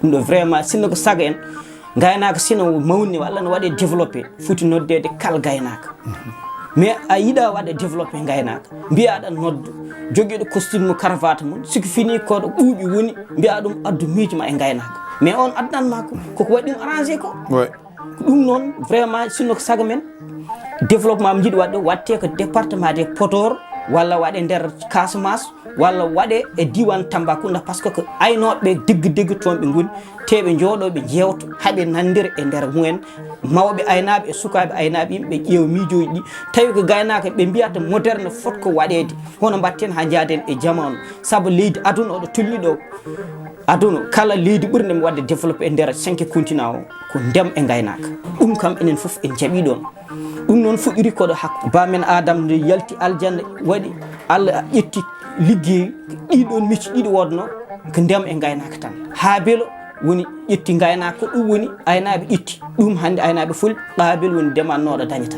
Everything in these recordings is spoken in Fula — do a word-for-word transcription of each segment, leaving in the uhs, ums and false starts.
Ɗum ɗo vraiment, sinno ko saga en, ngaynaaka sino mawni walla no waɗe développé, foti noddeede kal gaynaaka. Mais a yiɗa waɗe développé ngaynaaka, mbiya aɗa noddu jogiiɗo costume mo, cravate mum, siko fini ko ɗo ɓuuɓi woni, mbiya ɗum addu miijo ma e ngaynaaka. Mais on addan ma ko, koko waɗi ɗum arrangé ko. Ouais. Ko ɗum noon vraiment, sinno ko saga men, développement mo jiɗi waɗde, waɗte ko département de Podor, walla waɗe nder Casamance, walla waɗe e diwan Tambacounda, parce que ko aynooɓe deggi deggi toon ɓe ngoni, te ɓe njooɗo ɓe jeewto, haɓe nanndira e nder mumen, mawɓe aynaaɓe e sukaaɓe aynaaɓe, yimɓe ƴeewa miijooji ɗi, tawi ko gaynaaka ɓe mbiyata moderne fot ko waɗeede, hono mbaɗten haa njaaden e jamaanu, sabu leydi aduna oɗo tolni ɗo, aduna kala leydi ɓurndi mo waɗde développé e nder cinq continent o ko ndem e ngaynaaka. Ɗum kam enen fof en jaɓi ɗon. Ɗum noon fuɗɗiri koɗo hakko ba men Adam nde yalti aljanna, waɗi Allah ƴetti liggey ɗiɗon mecci ɗiɗi wodno ko ndem e ngaynaaka tan. Haabelo woni ƴetti ngaynaaka, ko ɗum woni aynaaɓe ƴetti ɗum. Hannde aynaaɓe ful Qaabel woni demannoɗo dañata.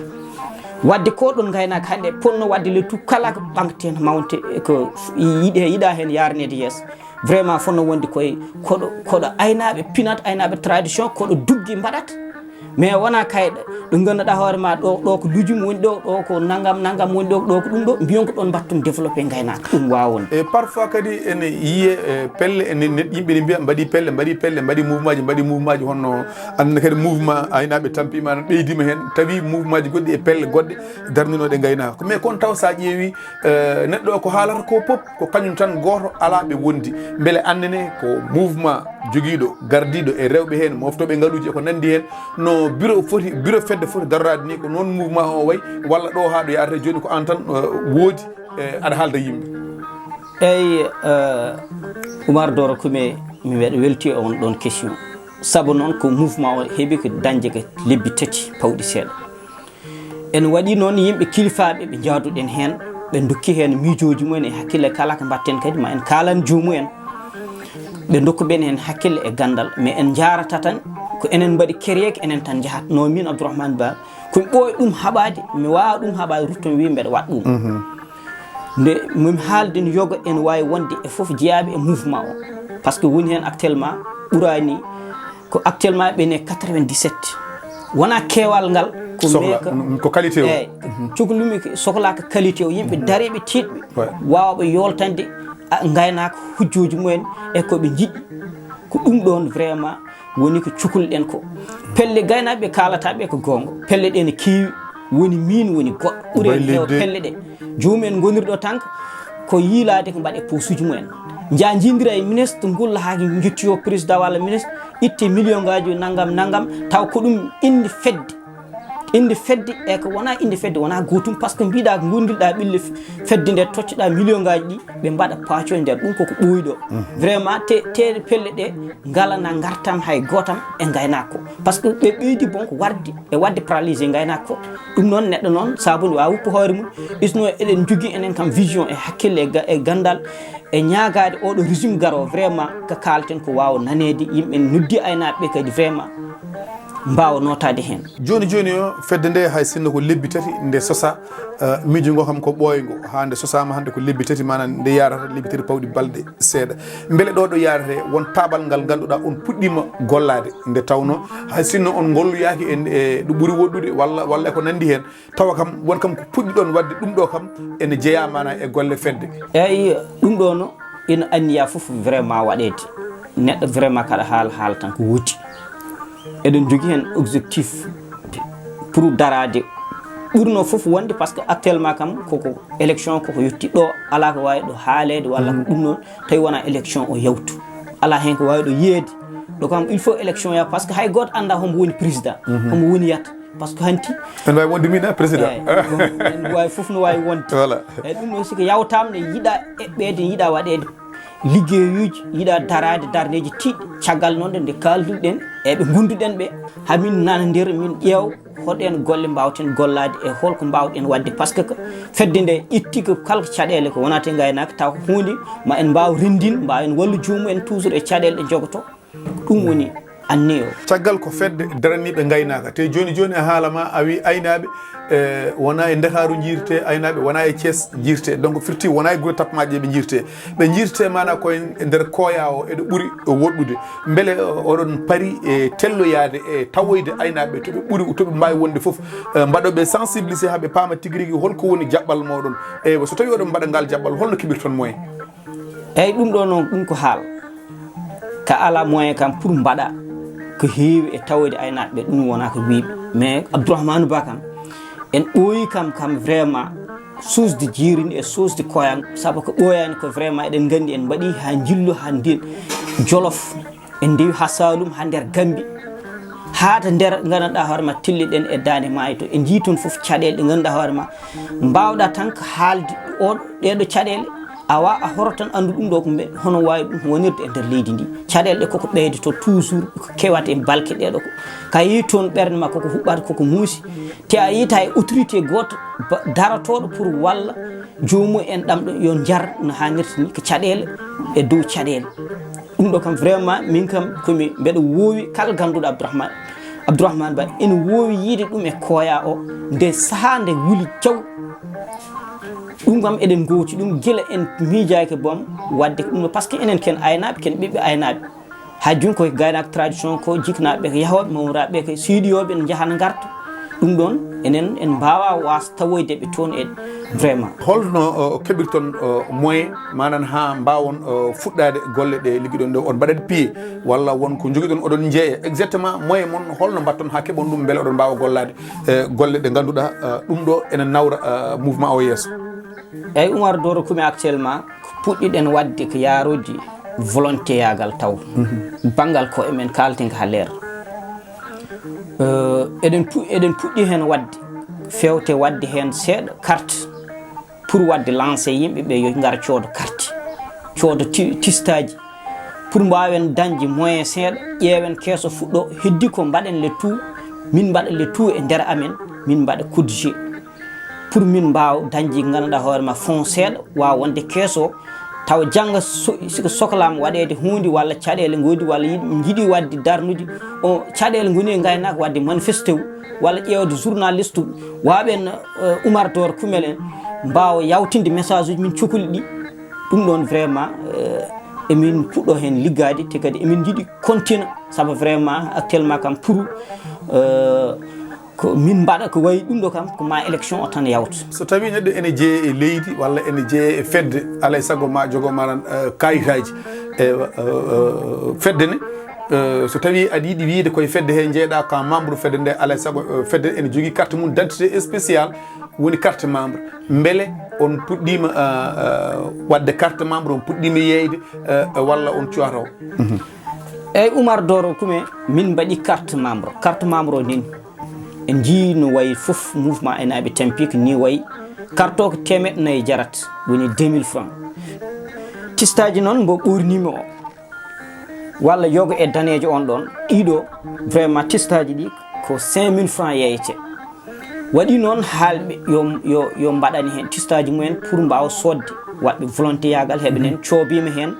Wadde ko ɗon ngaynaaka hannde ponno wadde le tout kala ko ɓaŋte mawte ko yiɗe yiɗa heen yarneede yeeso. Vraiment fonno wonde koye koɗo koɗo aynaaɓe pinat, aynaaɓe tradition, koɗo duggi mbaɗat. Mais wona kayɗe ɗo ngannduɗaa hoore ma ɗo ɗo ko lujum woni ɗo, ɗo ko nangam nangam woni ɗo, ɗo ko ɗum ɗo mbiyon ko ɗon mbattum développé ngaynaaka, ɗum wawa wonde. E parfois kadi ene yiye e pelle ene neɗɗo yimɓe ne mbiya mbaɗi pelle mbaɗi pelle mbaɗi mouvement ji mbaɗi mouvement ji honno annene kadi mouvement aynaɓe tampima no ɓeydima hen tawi mouvement ji goɗɗi e pelle goɗɗe darninoɗe ngaynaaka ko mais kon taw sa ƴeewi eh, neɗɗo o ko haalata ko pop ko kañum tan goto ala ɓe wondi beele annene ko mouvement jogiiɗo gardiiɗo e rewɓe heen moftoɓe ngaluuji e ko nanndi heen no bureau foti bureau fedde foti daroraade ni ko noon mouvement o wayi walla ɗo haa ɗo yaarata jooni ko aan tan woodi aɗa haalda yimɓe. Eyi, Oumar Doro Koume, mi weɗa welti on ɗon question. Sabu noon ko mouvement o heɓi ko dañde ko lebbi tati pawɗi seeɗa. En waɗi noon yimɓe kilifaaɓe ɓe njaaduɗen heen, ɓe ndokki heen miijooji mumen e hakkille kala ko mbaɗten kadi ma en kaalan joomum en. Ɓe ndokku ɓen heen hakkille e ganndal, mais en njaarata tan ko enen mbaɗi créé ko enen tan njahat. No min Abdourahmane Ba, ko mi ɓooy ɗum haɓaade, mi waawa ɗum haɓaade rutto mi wiya mbeɗa waɗa ɗum. Nde min haalden yoga ene waawi wonde e fof jeyaaɓe e mouvement o. Par ce que woni heen actuellement ɓuraani ko actuellement ɓe ne quatre-vingt-dix-sept. Wona keewal ngal ko sohla ko qualité o eyi. Cukalumi sohlaka qualité o yimɓe dareɓe tiiɗɓe waawɓe yoltande ngaynaaka hujjooji mumen e ko ɓe njiɗi. Ko ɗum ɗoon vraiment woni ko cukalɗen ko. Pelle gaynaaɓe kaalata ɓe ko goonga, pelle ɗe ne keewi. Woni miin woni goɗɗo ɓuri en heewa pelle ɗe. Joomum en ngonirɗo tan ko yiilaade ko mbaɗe posuji mumen. Nja njindira e ministre ngulla haa njotti o président walla ministre itte million ngaji nangam nangam taw ko ɗum inde fedde. Inde fedde e ko wona inde fedde wona gootum par ce que mbiɗa gondirɗa ɓille fedde nde toccoɗa million ngaji ɗi ɓe mbaɗa paaco e nder ɗum koko ɓooyi ɗo. Vraiment te teeɗe pelle ɗe ngalana ngartam hay gootam e ngaynaako ko par ce que ɓe ɓeydi bon ko warde e waɗde paralysé ngaynaako ko. Ɗum noon neɗɗo noon sabu nde waawa wuppu hoore mum. Isno eɗen njogii enen kam vision e hakkille e ganndal e ñaagaade oɗo régime garo vraiment ko kaalten ko waawa naneede yimɓe noddi aynaaɓe ɓe kadi vraiment mbaawa nootaade heen. Jooni jooni o fedde nde hay sinno ko lebbi tati nde sosa. Miijo ngo kam ko ɓooyngo haa nde sosaama hannde ko lebbi tati maanaam nde yaarata lebbi tati pawɗi balɗe seeɗa. Mbele ɗo ɗo yaarete won taaɓal ngal ngannduɗaa on puɗɗiima gollaade nde tawnoo hay sinno on ngolloyaaki e ɗo ɓuri woɗɗude walla walla e ko nanndi heen tawa kam won kam ko puɗɗi ɗon waɗde ɗum ɗo kam ene jeyaa maanaam e golle fedde. Eeyi, ɗum ɗo no ina anniya fof vraiment waɗeede. Neɗɗo vraiment kaɗa haala haala tan ko woodi. Eɗen njogii heen objectif pour daraade ɓurno fof wonde par ce que actuellement kam koko élection koko yetti ɗo alaa ko waawi ɗo haaleede walla ko ɗum noon tawi wona élection o yawtu alaa heen ko waawi ɗo yiyeede. Ɗo kam il faut élection ya par ce que hay gooto annda homo woni président homo woni yata par ce que hanti en waawi wonde mina président. En waawi fof no waawi wonde. Voilà. Eyi ɗum ɗo siko yawtama ne yiɗa eɓɓeede yiɗa waɗeede liggeeyuuji yiɗa daraade darneeji tiiɗɗi caggal noon nde kaalduɗen e ɓe ngonduɗen ɓe hamin nana nder min ƴeew hoɗen golle mbawten gollaade e holko mbawɗen waɗde par ce que fedde nde ƴetti ko kala ko caɗeele ko wonate ngaynaaka taw ko huunde ma en mbaaw renndin mbaawen wallu joomum en toujours e caɗeele ɗe jogoto. Ɗum woni anniyo. Caggal ko fedde daraniiɓe ngaynaaka, te jooni jooni a haala ma a wi aynaaɓe e wona e Ndakaaru njiirte, aynaaɓe wona e Thiès njiirte, donc firti wona e gure tappamaaje ɓe njiirte. Ɓe njiirte maana koye e nder kooya o eɗo ɓuri woɗɗude. Mbele oɗon pari e telloyaade e tawoyde aynaaɓe to ɓe ɓuri, to ɓe mbaawi wonde fof, mbaɗoɓe sensibilisé haa ɓe paama tigi rigi holko woni jaɓɓal mooɗon? Eywa, so tawi oɗon mbaɗa ngal jaɓɓal, holno keɓirton moyen? Eyyi, ɗum ɗo noon, ɗum ko haal ka ala moyen kam pour mbaɗa ko heewi e tawoyde aynaaɓe ɓe, ɗum wona ko weeɓi. Mais Abdourahmane Ba kam, en ɓooyi kam, kam vraiment sousde jiirinde e sousde koyan, sabu ko ɓooyani ko vraiment eɗen nganndi en mbaɗi haa njillu haa ndin Jolof, en ndewi haa Saalum, haa nder Gambi, haa to nder nganndanɗaa hoore ma telliɗen e daande maayo to. En njii toon fof caɗeele ɗe ngannduɗaa hoore ma mbaawɗaa tan ko haalde o ɗeeɗo caɗeele, awa a horo tan anndu ɗum ɗo ko mbe hono waawi ɗum wonirde e nder leydi ndi. Caɗeele ɗe koko ɓeydoto toujours, ko kewata e balke ɗeɗo ko. Ka yii toon ɓernde ma koko huɓɓata, koko muusi. Te a yiita e autorité gooto darotooɗo pour walla joomum en ɗam ɗo yo njar no haanirta ni ko caɗeele e dow caɗeele. Ɗum ɗo kam vraiment min kam komi mbeɗa woowi kala gannduɗo Abdourahmane Abdourahmane Ba ene woowi yiide ɗum e kooya o nde sahaa nde wuli caw. Ɗum kam eɗen ngowti ɗum gila en miijaaki boom waɗde ko ɗum ɗo, par ce que enen ken aynaaɓe, ken ɓiɓɓe aynaaɓe. Hay joni koye gaynaako tradition ko jiknaaɓe ɓe ko yahooɓe, mawraaɓe ɓe ko siiɗiyooɓe ene njahana ngarta. Ɗum ɗoon enen en mbaawaa waas tawoyde ɓe toon e vraiment. Holno keɓirton moyen manan haa mbaawon fuɗɗaade golle ɗe liggiɗon ɗe, on mbaɗat piye walla won ko njogiɗon oɗon njeeya exactement moyen mon, holno mbatton haa keɓon ɗum mbele oɗon mbaawa gollaade e golle ɗe ngannduɗaa ɗum ɗo ene nawra mouvement o yeeso? Eyyi Oumar Doro Kumi, actuellement ko puɗɗiɗen waɗde ko yaarude volontéyagal taw banngal ko emen kaalten ko haa leer. Eɗen pu- eɗen puɗɗi heen waɗde fewte waɗde heen seeɗa carte pour waɗde lancé yimɓe ɓe yo ngar coodo carte, coodo ti- tistaaji pour mbaawen dañde moyen seeɗa, ƴeewen keeso fuɗɗo, heddi ko mbaɗen le tout, min mbaɗa le tout e nder amen, min mbaɗa code G pour min mbaawa dañde ngannduɗaa hoore ma fonds seeɗa waawa wonde keeso taw jannga so- siko soklaama waɗeede huunde walla caɗeele ngoodi walla yiɗ- njiɗi waɗde darnude o caɗeele ngoni e ngaynaaka waɗde manifesté o walla ƴeewde journaliste o waaɓen Oumar Doro Kumel en mbaawa yawtinde message uji min cokuli ɗi. Ɗum ɗoon vraiment emin puɗɗo heen liggaade te kadi emin njiɗi continue sabu vraiment actuellement kam pour ko min mbaɗa ko wayi ɗum ɗo kam ko ma élection o tan yawta. So tawi neɗɗo ene jeeye e leydi walla ene jeeye e fedde, alay sago ma jogo manan kayitaji e fedde ne. So tawi aɗa yiɗi wiyde koye fedde he jeeɗa ka membre fedde nde, alay sago fedde ene jogui carte mum d'identité spécial, woni carte membre. Mbele on puɗɗima wadde carte membre, on puɗɗima yeeyde walla on cuwata o? Eyyi Oumar Doro Kume, min mbaɗi carte membre. Carte membre o nin en njii no wayi fof mouvement aynaɓe tampik ni wayi. Carte o ko temeɗɗe nayi jarat, woni deux mille francs. Tistaji noon mbo ɓornimi o walla yogo e danejo on ɗon, ɗiɗo vraiment tistaji ɗi ko cinq mille francs yeeyete. Waɗi noon haalɓe yo yo yo mbaɗani heen tistaji mumen pour mbawa sodde waɗɓe volonté yagal heɓe nen coobima heen.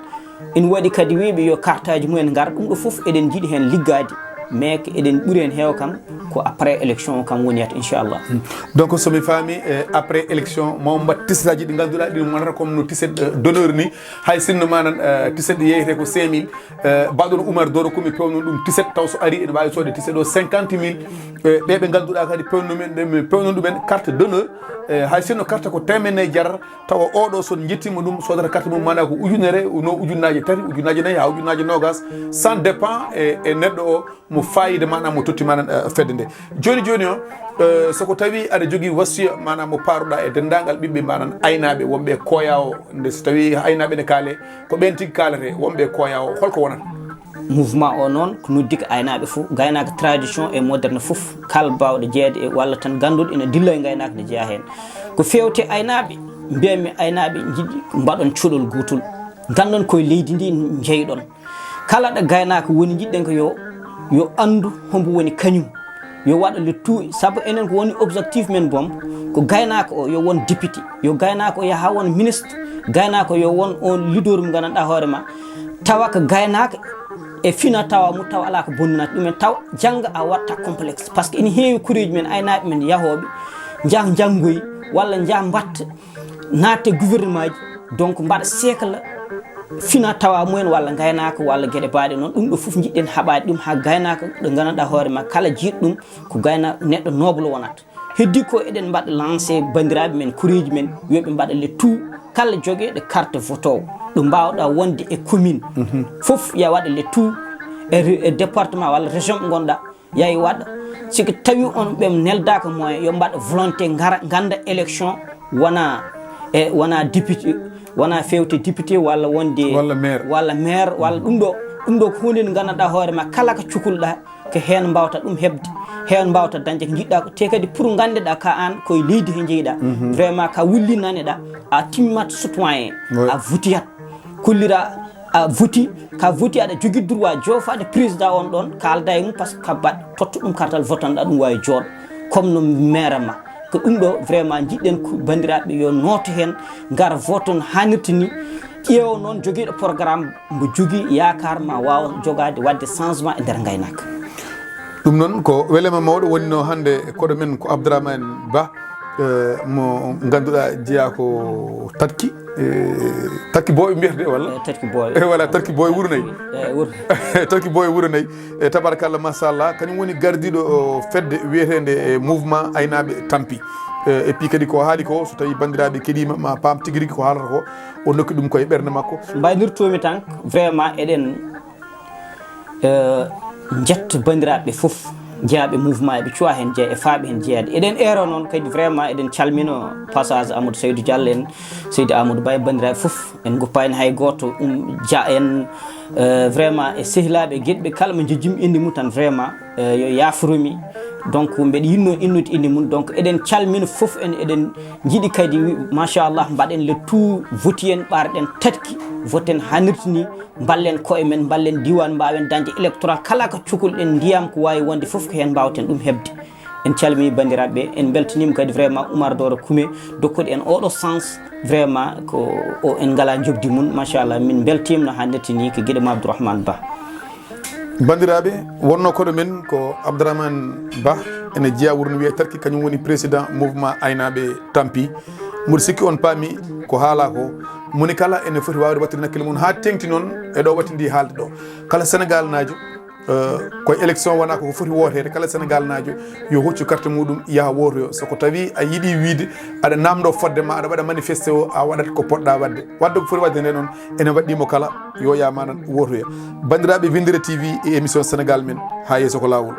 Ina waɗi kadi wiiɓe yo kartaji mumen ngar, ɗum ɗo fof eɗen jiiɗi heen liggaade. Mais ko eɗen ɓuri heen heewa kam ko après élection o kam woniyata inchallah. Donc somi faami e après élection mo mbat tistaji ɗi ngannduɗaa ɗin wonata comme no tiset d'honneur ni. Hay sinno manan tiset yeeyete ko cinq mille. Baɗono Oumar Doro komi pewnon ɗum tiset taw so ari ene wawi sodde tiset o cinquante mille. Ɓe ɓe ngannduɗaa kadi pewnomin ɗum pewnon ɗumen carte d'honneur. Hay sinno carte ko temen nayyi jarata, tawa oɗo son jettima ɗum sodata carte mum mana ko ujunere no ujunnaji tati ujunnaji nayyi ha ujunnaji nogas. Ça dépend e e neɗɗo o mo fayida maɗa mo totti maɗa fedde nde. Joni joni o soko tawi aɗa jogui wasiya maɗa mo paruɗa e dendagal ɓiɓɓe maɗa aynaɓe wonɓe e koya o, nde so tawi aynaɓe ne kaale ko ɓen tigui kaalete wonɓe e koya o, holko wonata? Mouvement o noon ko noddi ko aynaɓe fof, gaynaka tradition e moderne fof, kala bawɗo jeeyde e walla tan ganduɗo ina dilla e gaynaka ne jeeya hen. Ko fewte aynaɓe, mbiyatmi aynaɓe jiɗi mbaɗon cuɗol gotol, gandon koye leydi ndi jeyɗon. Kala ɗo gaynaka woni, jiɗɗen ko yo yo andu hombo woni kañum, yo waɗa le tout, sabu enen ko woni objectif men boom ko gaynaka o yo won député, yo gaynaka o yaha won ministre, gaynaka o yo won on leader mo gandanɗa hoore ma, tawa ko gaynaka e fina tawa mum taw alaa ko bonnata ɗumen, taw jannga a watta complexe. Par ce que ina heewi koreeji men, aynaaɓe men yahooɓe, njah njanngoyi walla njah mbatta, naata e gouvernement ji, donc mbaɗa seekla fina tawa mumen walla ngaynaaka walla geɗe baaɗe noon. Ɗum ɗo fof njiɗɗen haɓaade ɗum haa gaynaaka ɗo ngannduɗaa hoore ma kala jiiɗ ɗum ko gayna neɗɗo noble wonata. Heddi ko eɗen mbaɗa lancé banndiraaɓe men, koreeji men, yo ɓe mbaɗa le tout, kala jogeeɗo carte voto ɗo mbaawɗa wonde e commune fof, ya waɗa le tout e re- e département walla région ɓe ngonɗa, yayi waɗa. Si ko tawi on ɓe neldaaka moyen, yo mbaɗa volonté, ngara ngannda élection wona e wona député, wona fewte député walla wonde Walla maire. Walla maire walla ɗum ɗo. Ɗum ɗo ko huunde nde nganndanɗaa hoore ma, kala ko cukalɗa ko heen mbawta ɗum heɓde, heen mbawta dañde ko njiɗɗa ko. Te kadi pour nganndeɗaa ka aan koye leydi he njeyɗa, vraiment ka wulli naneɗa, a timmat citoyen, Oui. A votiyat, kollira a voti, ka voti aɗa jogii droit joofaade président on ɗon, kaalda e mum, par ce que ka baɗ totto ɗum kartal votanɗa ɗum waawi jooɗo comme no maire ma. Ko ɗum ɗo vraiment njiɗɗen ko banndiraaɓe yo nooto heen, ngar voton haanirta ni, ƴeewa noon jogiiɗo programme mbo jogii yaakaar ma waawa jogaade waɗde changement e nder ngaynaaka. Ɗum noon ko welema mawɗo wonino hannde koɗo men ko Abdourahmane Ba, eh, mo ngannduɗaa jeyaa ko Tatki, eh, Tatki Boy mbiyetee walla? Eh, Tatki Boy. Eh, voilà, Tatki Boy wuro nayi. Eh, wuro. Tatki Boy wuro nayi. E tabarkalla, machallah, kañum woni gardiiɗo, o, fedde wiyeteende, e, mouvement aynaaɓe tampi. E, et puis kadi ko haali ko, so tawi banndiraaɓe keɗiima, ma paam tigi rigi ko haalata ko, o nokki ɗum koye ɓernde makko. Mbaynirtoomi tan, vraiment, eɗen, e, njetta banndiraaɓe fof, jeyaaɓe mouvement, eɓe cuwa heen jeya, e faaɓe heen jeyaade. Eɗen eero noon kadi, vraiment, eɗen calmino passage Amadou Seydou Diallo en, Seydi Amadou Ba e banndiraaɓe fof, en ngoppaani hay gooto, um, Dia en, eh, vraiment, e sehilaaɓe e geɗɓe kala mo njejjimi innde mum tan, vraiment, eh, yo yaaforo mi. Donc, mbeɗa yiɗnoo innude innde mum. Donc, eɗen calmina fof, en, eɗen njiɗi kadi, wi-, machallah, mbaɗen le tout, votiyen, ɓarɗen Tatki, voten haa nirtini, mballen koye men, mballen diiwaan, mbaawen dañde électoral, kala ko cukalɗen ndiyam ko waawi wonde fof ko heen mbaawten ɗum heɓde. En calmini banndiraaɓe ɓe, en mbeltaniima kadi vraiment Oumar Doro Kume, dokkuɗo en oɗo sens, vraiment ko o en ngalaa njoɓdi mum, machallah, min mbeltiima no hannirta ni ko giɗo ma Abdourahmane Ba. Banndiraaɓe, wonnoo koɗo men ko Abdourahmane Ba, ene jeyaa wuro no wiyee Tarki, kañum woni président mouvement aynaaɓe tampi. Mboɗo sikki on paami ko haalaa ko, moni kala ene foti waawde waɗtude hakkille mum haa teeŋti noon e ɗo waɗti ndi haalde ɗo. Kala Senegaalnaajo, eh, koye élection wonaa ko foti wooteede, kala Senegaalnaajo yo hoccu carte muɗum yaha wootoyo. So ko tawi a yiɗi wiyde aɗa naamndoo fodde ma aɗa waɗa manifesté o, a waɗat ko poɗɗa waɗde. Waɗde ko foti waɗde nde noon ene waɗɗii mo kala yo yaa manan wootoya. Banndiraaɓe Winndere T V e émission Sénégal men, haa yeeso ko laawol.